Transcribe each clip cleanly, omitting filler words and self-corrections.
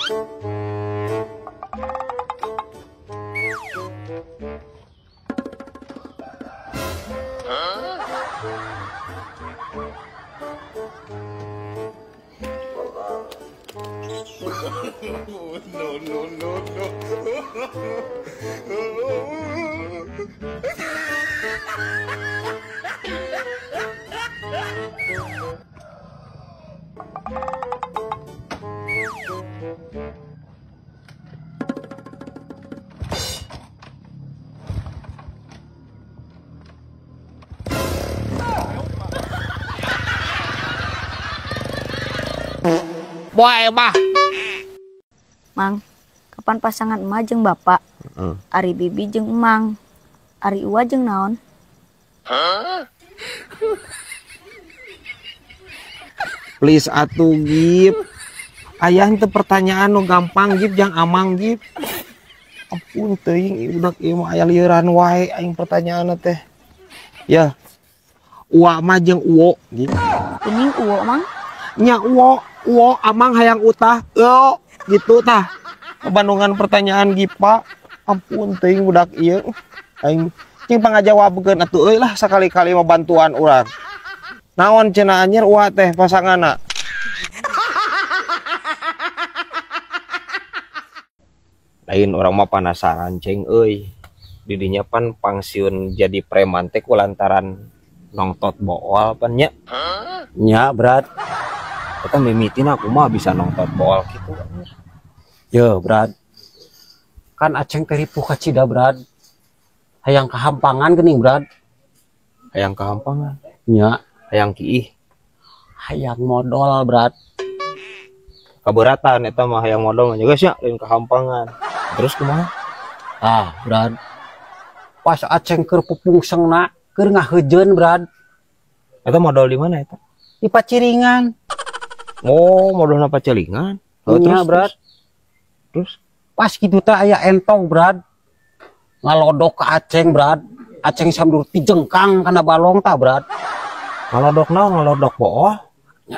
No, no, no, no. Boy, bah. Mang, kapan pasangan emak jeung bapak? Ari bibi jeung emang. Ari uwa jeung naon? Huh? Please atuh Gip. Ayah teu pertanyaan nu gampang Gip jang amang Gip. Ampun teuing budak ieu mah aya lieuran wae aing pertanyaanna teh. Ya. Uwa mah jeung uwo Gip. Kuning uwo mang? Nya uwo, uwo amang hayang utah. Euo gitu tah. Bandungan pertanyaan Gipa. Ampun teuing budak ieu. Aing cing pangajawabkeun atuh euy lah sakali-kali mah bantuan urang. Naon cenah anjir uwa teh pasanganna. Lain orang mah penasaran ceng euy. Didinya pan pangsiun jadi preman teh kulantaran nongtot bool pan nya. Nya berat. Eta mimitin aku mah bisa nongtot bool gitu. Yo berat. Kan aceng teh ripuh kacida berat. Hayang kahampangan geuning berat. Hayang kahampangan. Nya. Hayang kiih. Hayang modal berat. Keberatan eta mah hayang modal mah geus nya lain kahampangan. Terus kumaha? Ah, berat. Pas aceng keur pupungsengna, keur ngaheujeun berat. Eta modal di mana eta? Di Paciringan. Oh, modalna Paciringan. Oh, terus berat. Terus pas kitu teh aya entong berat. Ngalodok ke aceng berat. Aceng sambil dijengkang kana balong tah berat. Ngalodok naon? Ngalodok bool?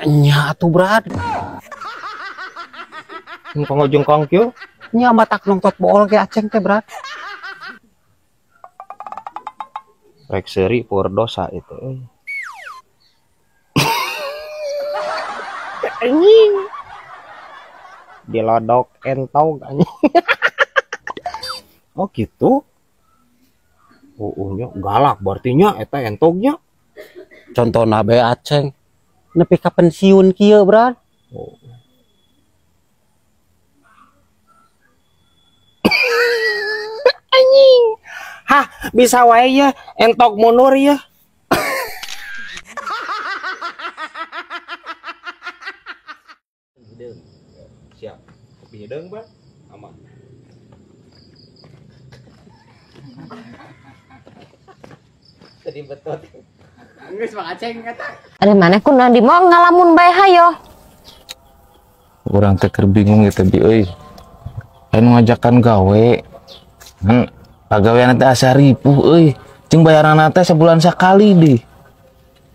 Nya atuh berat. Engkau ngejengkang kieu? Nya matak nongtot bool ke aceng teh berat. Rek seuri pur dosa itu. Anjing. Dilodok entog anjing. Oh gitu. Oh, nya galak berarti nya eta entognya. Contohna bae aceng nepi ka pensiun kieu berat. Oh. Anjing. Hah, bisa wae ya entok mundur ya. Hideung. Siap. Kopi hideung, Bang. Aman. Tadi betot. Geus Mang Aceng eta. Ari maneh kunaon di mau ngalamun bae hayo. Urang teh keur bingung ieu teh bi euy. Anu ngajakan gawe. Pagawean teh asa ripuh euy. Jeung bayaranna teh sebulan sakali deh.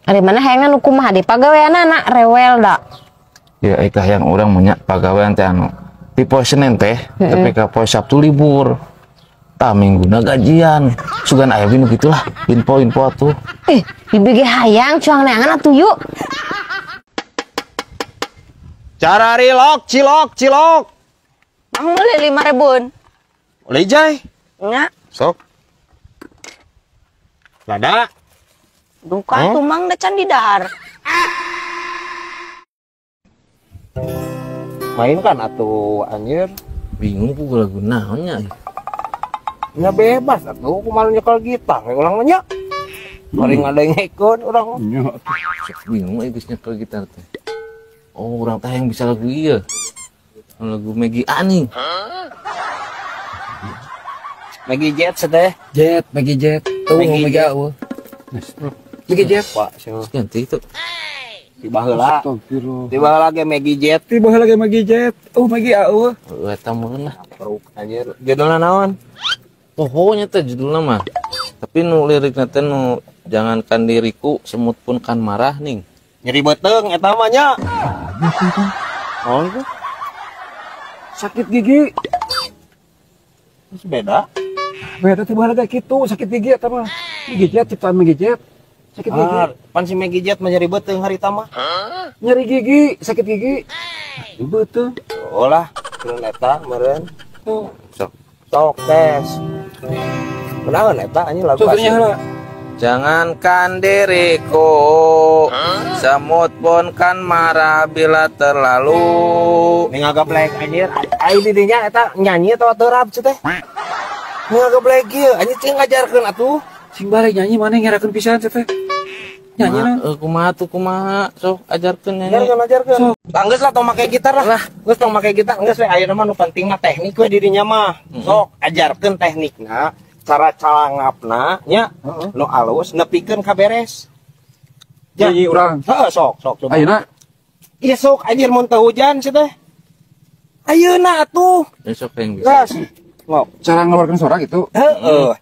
Ari maneh hayangna nu kumaha di pagaweanana rewel da. Ya eta hayang urang mah nya pagawean teh anu di poe Senin teh tapi ka poe Sabtu libur. Tah mingguna gajian. Sugan aya nu gitulah info-info atuh. Eh, bibi ge hayang cuang neangan atuh yuk. Cara rilok cilok cilok. Mang meuli 5 ribuan. Oleh jai. Nya. Sok. Lada. Duka tuh mang da can di dahar. Main kan atuh anjir. Bingung ku lagu naon nya. Nya bebas atuh kumaha nyekel gitar we urang mah nya. Bari ngadengkeun urang. Nya atuh. Bingung euy geus nyekel gitar teh. Oh, urang teh yang bisa lagu ieu. Lagu Maggie Ani. Maggie Jet teh. Jet, Maggie Jet. Tuh Maggie A. Maggie Jet, Pak. Ganti itu. Tiba heula. Tiba heula ge Maggie Jet. Tiba heula ge Maggie Jet. Oh, Maggie A. Heuh eta meureun lah. Peruk anjir. Judulna naon? Pokoknya teh judulna mah. Tapi nu lirikna teh nu jangankan diriku semut pun kan marah ning. Nyeri beuteung eta mah nya. Naon tuh? Sakit gigi. Terus beda? Beda teh baheula kitu, sakit gigi eta mah. Gigijet ciptaan Gigijet. Sakit gigi. Pan si Gigijet mah nyeri beuteung harita mah. Nyeri gigi, sakit gigi. Beuteung. Oh lah, turun eta meureun. Sok. Sok tes. Kunaon eta anjing lagu asli. Jangankan diriku, semut pun kan marah bila terlalu. Ning ngagablek anjir, ai di dinya eta nyanyi atawa teu rap teh. Ngagablek ieu anjir cing ngajarkeun atuh. Sing balik nyanyi maneh ngerakeun pisan teh. Nyanyi na. Kumaha tuh kumaha, sok ajarkeun nyanyi. Ajarkeun, ajarkeun. Geus lah tong make gitar lah. Geus tong make gitar, geus we ayeuna mah nu penting mah teknik we di dinya mah. Sok ajarkeun teknikna. Cara calangapna nya nu alus nepikeun ka beres. Ya urang. Heeh, sok sok coba. Ayeuna. Iya sok anjir mun teu hujan sih teh. Ayeuna atuh. Ya sok yang bisa. Gas. Ngok. Cara ngeluarkan suara gitu. Heeh.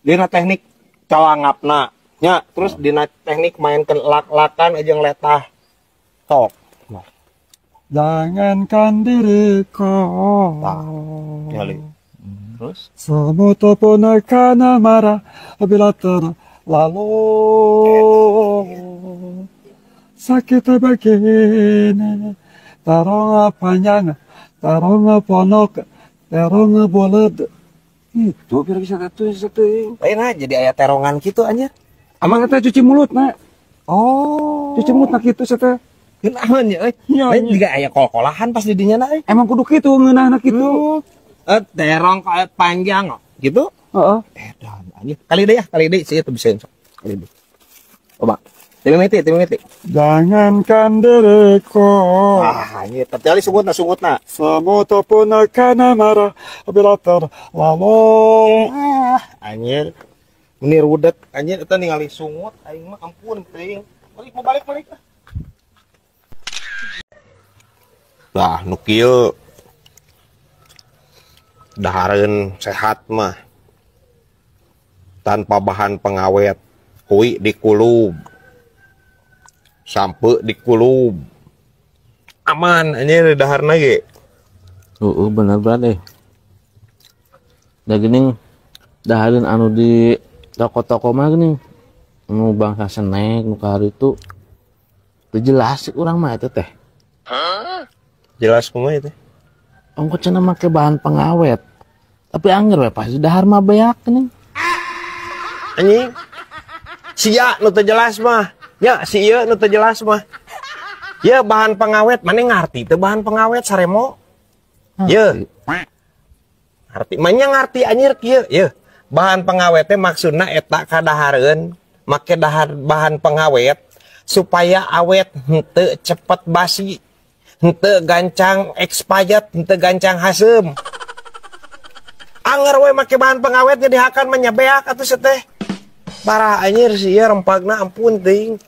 Dina teknik calangapna nya, terus dina teknik mainkeun lak-lakan jeung letah. Sok. Jangankan diriku. Tah. Nyali. Terus? Semut pun akan marah bila terlalu sakit begini. Terong panjang, terong ponok, terong bulat. Itu biar bisa satu. Lain aja jadi ayat terongan gitu anjir. Amang eta cuci mulut nak. Oh. Cuci mulut nak gitu sete. Ngeunahun ya euy. Lain juga aya kol-kolahan pas di dinya na euy. Emang kudu kitu ngeunahna kitu. Terong panjang gitu. Heeh. Dan anjir. Kali deui ya, kali deui sih itu bisa sok. Kali deui. Coba. Teu mimiti. Jangankan diriku. Ah, anjir, terjali sungutna. Semut pun akan marah bila terlalu. Ah, anjir. Meni rudet anjir eta ningali sungut aing mah ampun teuing. Balik mau balik. Lah, nu kieu. Dahareun sehat mah tanpa bahan pengawet, hui dikulub, sampe dikulub, aman anjir daharna ge. Bener banget. Da geuning dahareun anu di toko-toko mah geuning nu bangsa snack nu kahari itu teu jelas urang mah eta teh. Jelas kumaha itu? Ongko cenah make bahan pengawet. Tapi angger we pasti dahar mah beak nih. Anjing. Sia nu teu jelas mah. Ya, si ieu nu teu jelas mah. Ya bahan pengawet, maneh ngarti teu bahan pengawet saremo? Ye. Ngarti, manya ngarti anjir kieu, ye. Bahan pengawet teh maksudna eta kadahareun make dahar bahan pengawet supaya awet henteu cepet basi. Henteu gancang expired, henteu gancang haseum. Anger we make bahan pengawet jadi hakan mah nyabeak atuh seteh. Parah anjir sih ya rempagna ampun teuing.